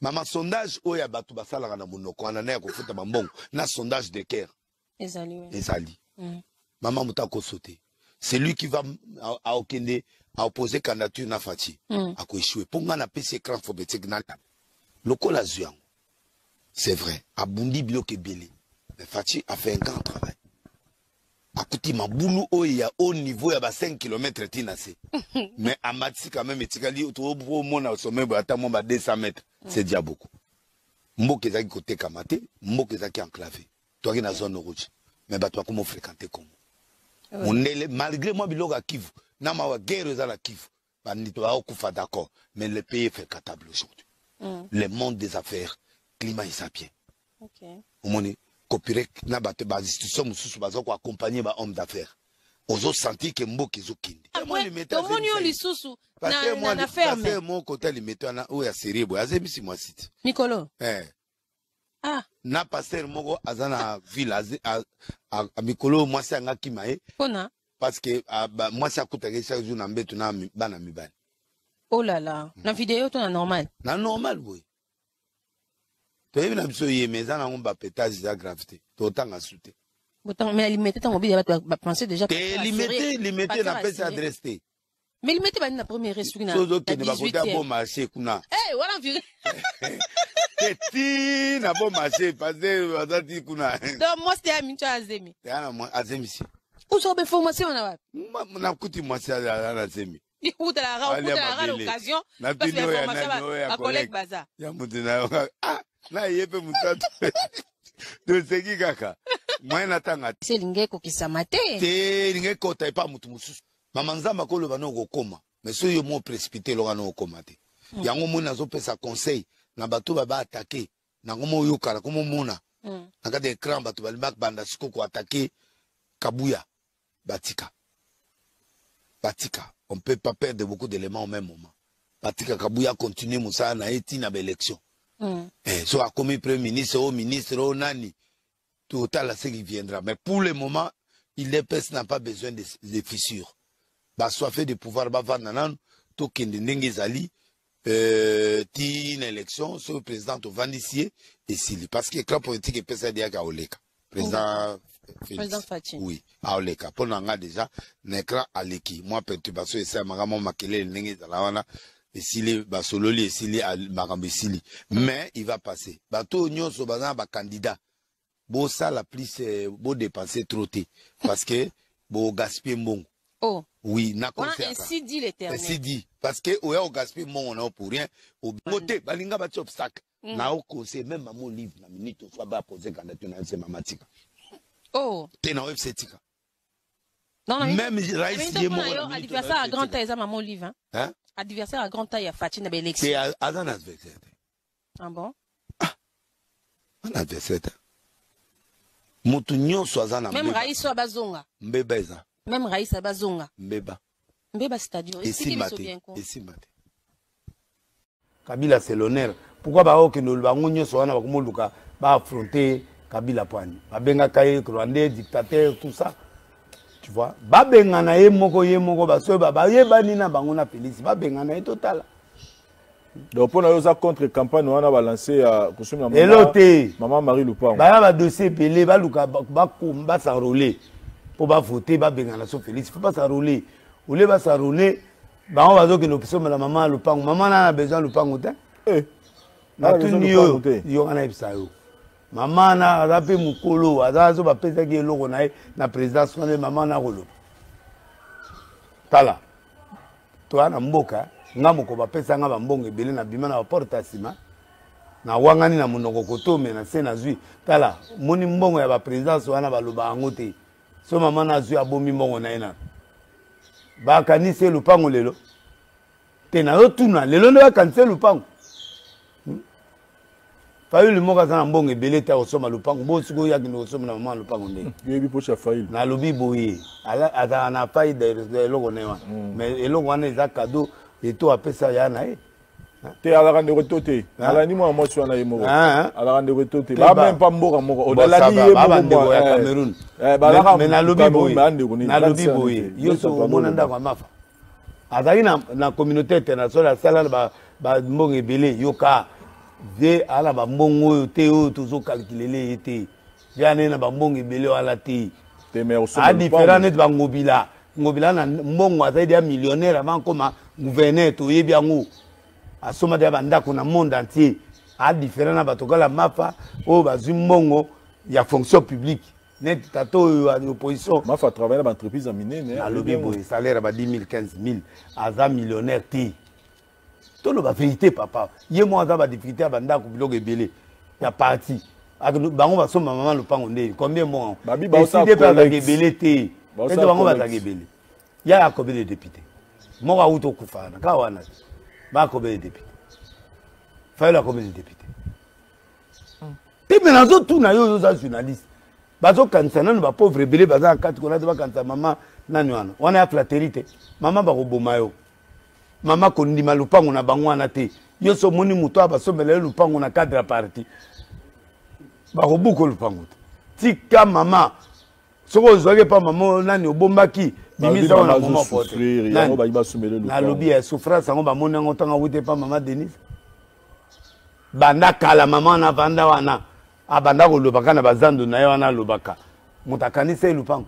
Mama, sondage oyo ya bato basalaka na monoko wana na ya kofuta bambongo na sondage de cœur ezali we. Ezali mama, moto akoso te. Celui qui va aokende aopose candidature na Fatshi akoéchouer, mpo ngai napesi écran phobitique na lokola azwi yango. C'est vrai, abundi biloko ebele, mais Fatshi a fait un grand travail. Akuti mabulu oyo ya haut niveau ya ba 5 km ntina se, mais amatisi quand même. Etikali toomona sommet boye, ata mwa ba 200 mètres, c'est déjà beaucoup. Mboka ezalaki kotekama te, mboka ezalaki enclavé, toyaki na zone rouge, mais bato bakoma ofréquente Congo. Mondele, malgré mwa biloko ya Kivu na mawa, guerre eza na Kivu, bandito baokufa, d'accord, mais le pays est fréquentable aujourd'hui. Le monde des affaires, climat eza bien. Omoni copyrec na bato, bainstitution mosusu baza koaccompagne bahomme d'affaires, ozosentir ke mboka ezokende. Tomoni yo lisusu na ferme. Moko te, Limete wana oyo ya série boye, azebisi mwasi te. Mikolo. Eh. Ah. Na pasteur moko aza na ville, mikolo mwasi anga akima ye. Mpona? Parce que mwasi akutaki chaque jour na mbeto na bana mibali. Oh là là, na video to na normal? Na normal boye. Toyebi na biso ye, mais eza nango bapétage, eza grave te, totanga su te. Mais Limete, ntango obili, bato bapense déjà. Te, Limete, Limete napesi adresse te. Mais Limete bani na première soki na ozokende bakote ya bon marché kuna. Eh, wana viri. Te, ti na bon marché, parce que baza ti kuna. Donc mwasi te ya minto azemi? Te, azemisi. Ozwa bainformation wana wapi? Nakuti mwasi aza na zemi. Okutalaka l'occasion parce que information, bacollègue baza. Ya moto na yo, ah, na ye mpe mosato, toseki kaka moyen natanga. Se elingi ekokisama te. Te, elingi ekota epa moto mosusu. Mama, Nzambe akoloba na okokoma, mais soki yo mo précipité, eloka na okoma te. Yango moni nazopesa conseil na bato ba baattaquer nango, mo oyokana komomona na kati ya écran, bato balingi banda sikoyo koattaquer Kabuya, batika, batika. On peut pas perdre beaucoup d'éléments au même moment. Batika Kabuya continue mosala na ye ntina baélection. Eh, so akomi premier ministre o ministre o nani, totala ce qui viendra. Mais pour le moment, UDPS n'a pas besoin de fissures. Basoife de pouvoir, bavanda nanu, tokende ndenge ezali ti na élection. Soki président tovandisi ye, esili, parce que écran politique epesa diaka aoleka président. Président Fatshi. Oui, aoleka. Mpo na nga, déjà na écran aleki. Mwa perturbation esalamaka, mwa makelele ndenge ezala wana, esili, basololi, esili, makambo esili, mais il va passer. Bato oyo nyonso baza na bacandidat, bosala plus, bodépenser trop te, parce que bogaspille mbongo. Oh. Oui, na conseil. Ainsi dit l'Éternel. Ainsi dit, parce que oya ogaspille mbongo na yo pour rien. Obongo te, balinga batia obstacle. Na oconseille même mama Olive, na minute oswa bapose candidature na ye, mama tika. Oh. Te, na oyebisa etika. Non, non, même Raïs ye moko. Adversaire à grande taille eza mama Olive, hein? Hein? Adversaire à grande taille ya Fatshi na baélection. Te, aza na adversaire te. Ah bon? Ah, ana adversaire te. Motu nyonso aza na même Raïs oyo bazonga. Mbeba eza. Même Raïs bazonga. Mbeba. Mbeba, c'est-à-dire? Esimba te, esimba te. Kabila, c'est l'honneur. Pourquoi baokende oloba yango nyonso wana? Bakomoluka baaffronte Kabila poani babengaka ye rwandais, dictateur, tout ça, tu vois. Babengana ye moko, ye moko, basoyo bayebani na bango na Félix, babengana ye, totala. Donc mpo na yo, oza contre campagne wana balance ya kosomela? Elo te. Mama Marie Lupango. Baya badossier ebele, baluka bas'enrôler mpo bavote, babengana so Félix. Faut bas'enrôler, olie bas'enrôler. Bango bazokende kosomela mama ya lupango. Mama na na besoin lupango te. Eh, natuni yo, yo nga nayebisa yo, mama na aza mpe mokolo, aza so bapesaki eloko na ye na présidence wana. Mama na koloba, tala, toya na mboka nga moko, bapesa nga bambongo ebele, nabima na baporte ya nsima, nawangani na monoko kotome na se nazwi. Tala, moni mbongo ya baprésidence wana, baloba yango te. So mama nazwi, abomi mbongo na ye, na bakanisi ye lupango lelo te. Nazotuna, lelo nde bakanisi ye lupango? Fayulu moko aza na mbongo ebele te akosomba lupango. Bo sikoyo oyakende kosomba na mama ya lupango ndenge? Yoyebi poche ya Fayulu. Nalobi boye, azalaka na fai eloko na ye wana, mais eloko wana eza cadeau eto apesa ya na ye. Te, alaka ndeko to te. Alandi mwana mwasi wana ye moko, alaka ndeko to te, ba même pas mboka moko. Olandi ye moko ndeko ya Cameroun. Mais nalobi boye, nalobi boye, yo so omona ndako ya Mafa, azalaki na communauté internationale, asala bambongo ebele. Yoka. Vie ala ba mbongo oyo te oyo tozo calculer ye te. Vie ane na ba mbongo ebele wala te. Te mais osomba A différent neti ba Ngobila. Ngobila na mbongo azali deja millionnaire avant akoma gouverneur toyebi yango. Asomba deja ba ndako na monde entier. A différent na bato kala Mafa oyo bazwi mbongo ya fonction publique. Neti tata oyo ya opposition. Mafa travaille na ba entreprise ya minene. Nalobi boye salaire ya ba 10 000 15 000 aza millionnaire te. Toloba verite papa. Ye moko aza ba difficulté ya ba ndako biloko ebele ya parti. Bango basomba mama lopango nde combien mbongo? Babi baosa Eside pe azalaka ebele te. Ete bango bazalaka ebele. Ya ya combien de député? Moko awuti okufa wana kaka wana te. Ba combien de député? Fayulu a combien de député? Te mais nazotuna yo, yo oza journaliste. Bazokanisa nanu ba pauvre ebele baza na kati kuna te, bakanisa mama nani wana. Wana ya flatterie te. Mama bakoboma yo. Mama kondima lupango na bango wana te. Yo so omoni moto awa basombela yo lupango na cadre ya parti. Bakobuka lupango te. Tika mama. Soki ozwaki epa mama nani obombaki, bimisa wana mama porte. Yango bayi basomela lupango. Nalobi ya souffrance yango bamoni yango ntango awuti epa mama Denise. Banda kala mama wana avanda wana. Abanda kolobaka na bazando na ye wana alobaka. Moto akanisa ye lupango.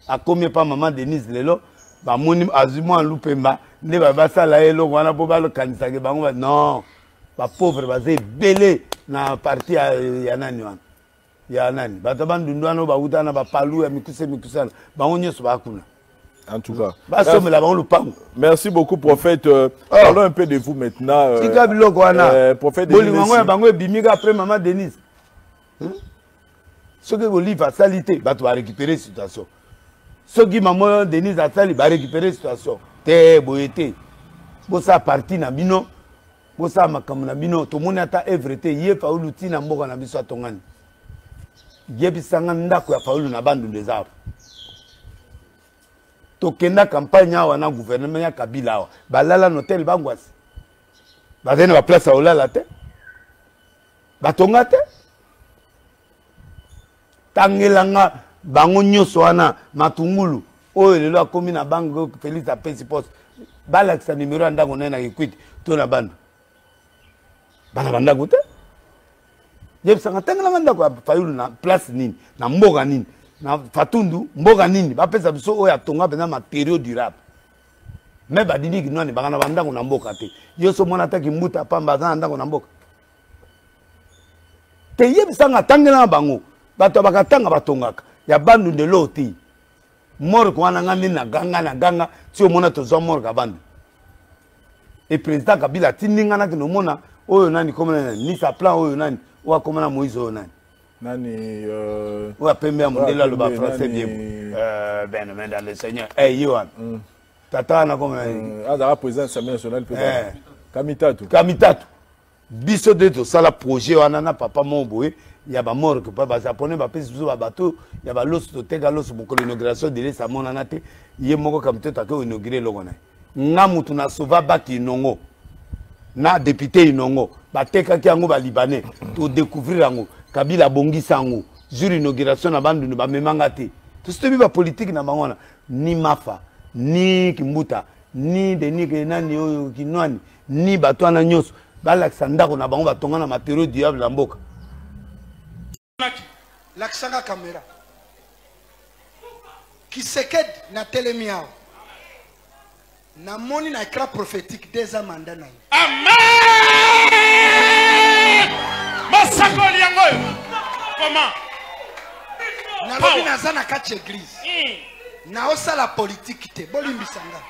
Akomi epa mama Denise lelo, bamoni azwi mwa lupemba nde basala ye eloko wana mpo bakanisaka bango ba, non, ba pauvre baza ebele na parti ya nani wana. Ya nani? Bato ba ndundu wana oyo bawuta na ba palu ya mikuse mikuse wana, bango nyonso ba kuna. En tout cas. Basomela bango lupango. Merci beaucoup prophète. Parlons un peu de vous maintenant. Tika biloko wana. Prophète Bolingo Denis. yango ya bango ebimi kaka après maman Denise. Soki Olive asali te, bato ba récupérer situation. Soki maman Denise asali, ba récupérer situation. Te boye te. Bosa parti na bino, bosa makambo na bino, tomoni ata œuvre te, ye Fayulu ti na mboka na biso atongani. Yebisanga ndako ya Fayulu na Bandundu eza awa. Tokenda campagne awa na gouvernement ya Kabila awa. Balala na hôtel Bangwasi. Bazali na ba place ya kolala te. Batonga te. Tangelanga bango nyonso wana matungulu oyo lelo akomi na banque Félix apesi poste. Balakisa numéro ya ndako naye na Kikwit to na Bandundu. Bana bandako te. Yebisanga tangelanga ndako ya Fayulu na place nini, na mboka nini, na Fatundu mboka nini, bapesa biso oyo atonga mpenza matériaux durable. Mais badidi kinwani banga na bandako na mboka te. Yo so mona taki mbuta pamba aza na ndako na mboka. Te yebisanga tangelanga bango. Bato bakatanga batongaka ya Bandundu lelo te. Morgue wana nga nde na ganga na ganga ti omona tozwa morgue ya Bandundu. Et président Kabila atindi nga naki nomona oyo nani komona nani Nisa plan oyo nani oyo akoma na Moïse oyo nani. Nani, oyo apembe ya mondele aloba oyo apembe, français nani bien. Ben, ben, dans le Seigneur. Eh, ye wana. Tata wana komona nani? Azalaka président de l'Assemblée nationale pe Kamitatu. Kamitatu. Biso nde tosala projet wana na papa moko boye ya ba morgue, pa ba japonais bapesi biso ba bateau ya ba loso, toteka loso mokolo inauguration de l'Est amonana te, ye moko Kamitatu ake inaugurer eloko na ye. Nga mutu na sauva baki Inongo na député Inongo, batekaki yango ba libanais, to découvrir yango, Kabila abongisa yango jour inauguration na Bandundu bamemanga te. Tosi toyebi ba politique na bango wana, ni Mafa ni Kimbuta ni Denis nani oyo Kinwani ni bato wana nyonso balakisa ndako na bango batonga na matériaux durable na mboka. Lakisanga caméra. Kisekedi na telemi awa. Namoni na écran prophétique deux ans mandat na ye. Amen! Masakoli yango oyo. Comment? Nalobi naza na kati église. Naosala politique te, bolimbisa nga.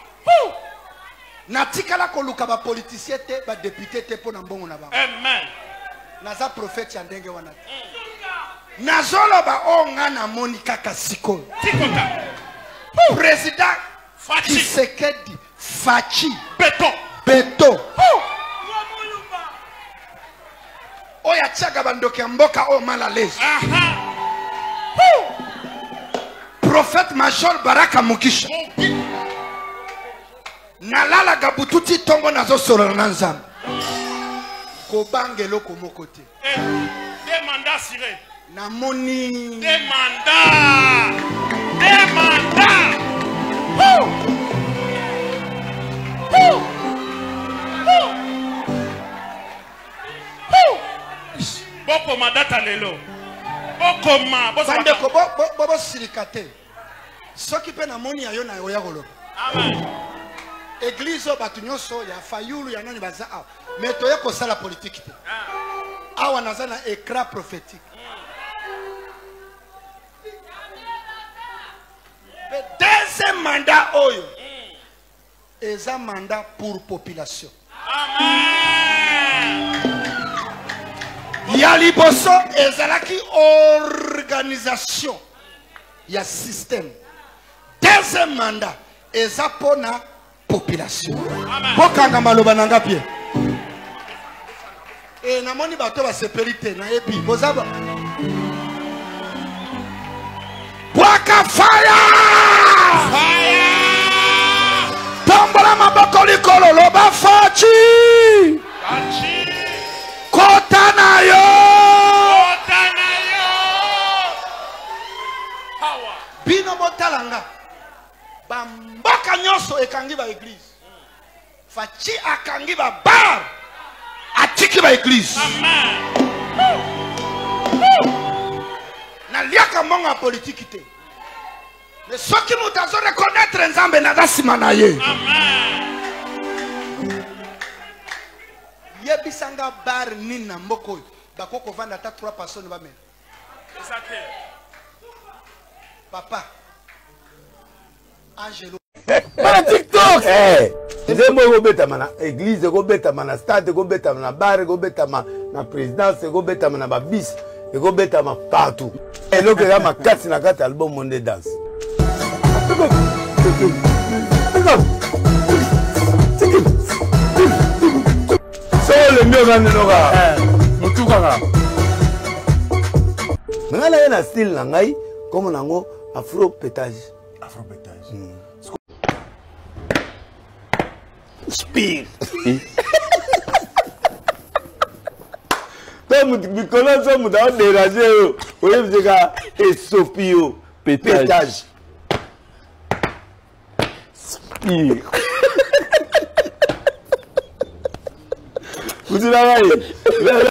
Natikala koluka ba politicien te, ba député te mpo na mbongo na bango. Amen. Naza prophète ya ndenge wana te. Nazoloba oyo nga namoni kaka sikoyo. Tikota. Président Fatshi. Tshisekedi Fatshi. Beton. Beton. Oyo atiaka bandoki ya mboka oyo mal à l'aise. Aha. Prophète Major Baraka Mugisha. Nalalaka butu ti tongo nazosolola na Nzambe. Kobanga eloko moko te. Eh, deux mandats assurés. Namoni. Deux mandats. Deux mandats. Woo! Woo! Woo! Woo! Bokoma data lelo. Bokoma. Bandeko bosilika te. Soki mpe namoni ya yo na oya koloba. Amen. Église oyo bato nyonso ya Fayulu ya nani baza awa. Mais toye kosala politique te. Awa naza na écran prophétique. Deuxième mandat oyo eza mandat pour population. Amen. Ya liboso ezalaki organisation ya système. Deuxième mandat eza pona population. Bokanga maloba na nga bien. E namoni bato basepeli te nayebi boza ba bwaka fire. Fire. Tombola maboko likolo loba Fatshi. Fatshi. Kota na yo. Kota na yo. Power. Bino botalanga. Bamboka nyonso ekangi ba église. Fatshi akangi ba bar. Atiki ba église. Amen. Naliaka mbongo ya politiki te. Mais soki moto azo reconnaître Nzambe naza nsima na ye. Amen. Yebisanga bar nini na mboka oyo bakoki kovanda ata 3 personnes bamela. Eza te. Papa Angelo. Bana TikTok. Nzembo ekobetama na église, ekobetama na stade, ekobetama na bar, ekobetama na présidence, ekobetama na babis, ekobetama partout. Eloko eza makasi na kati album monde danse. Soki olembi ovandi noka motu kaka. Ngai naye na style na ngai kombo nango afro pétage. Afro pétage. Spire. To mikolo so moto aoderange yo oyebiseka esopi yo pétage. Spire. Mutu na ngai.